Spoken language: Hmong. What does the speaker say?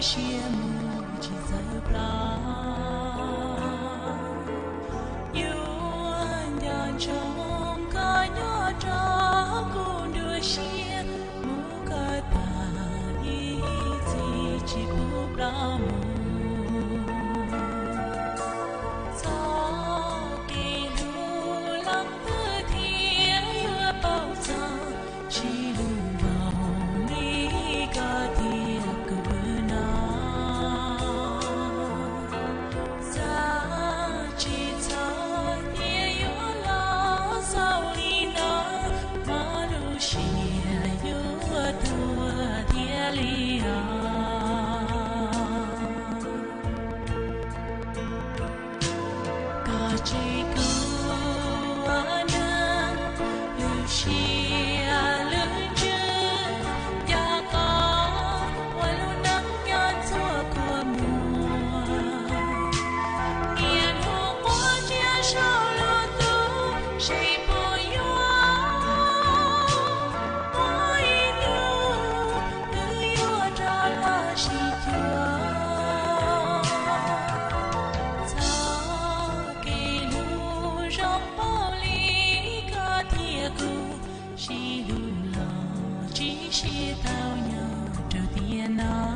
siab mus tsis txawv plaws. Yuav nco ntsoov koj nyob rau kuv nruab siab, mus koj tag ib txhis tsis pub plab mus. Txoj kev hlub leej twg thiaj yuav paub txog, tsis hlub npaum li koj thiab kuv no. Xav tsis txog tias yuav los xaus li no, hmov lub siab yuav tuag thiaj li os. Koj tsis kuv ua neeg, lub siab lub ntsws, nco koj ua lub neej nyob txhua kua muag. Niaj hnub quaj tsiaj saum lub txaj, seb puas yuav muaj ib hnub wb yuav rov los sib cuag. Txoj kev hlub zoo npaum li koj thiab kuv, sib hlub los tsis sib tau nyob rau tiam no.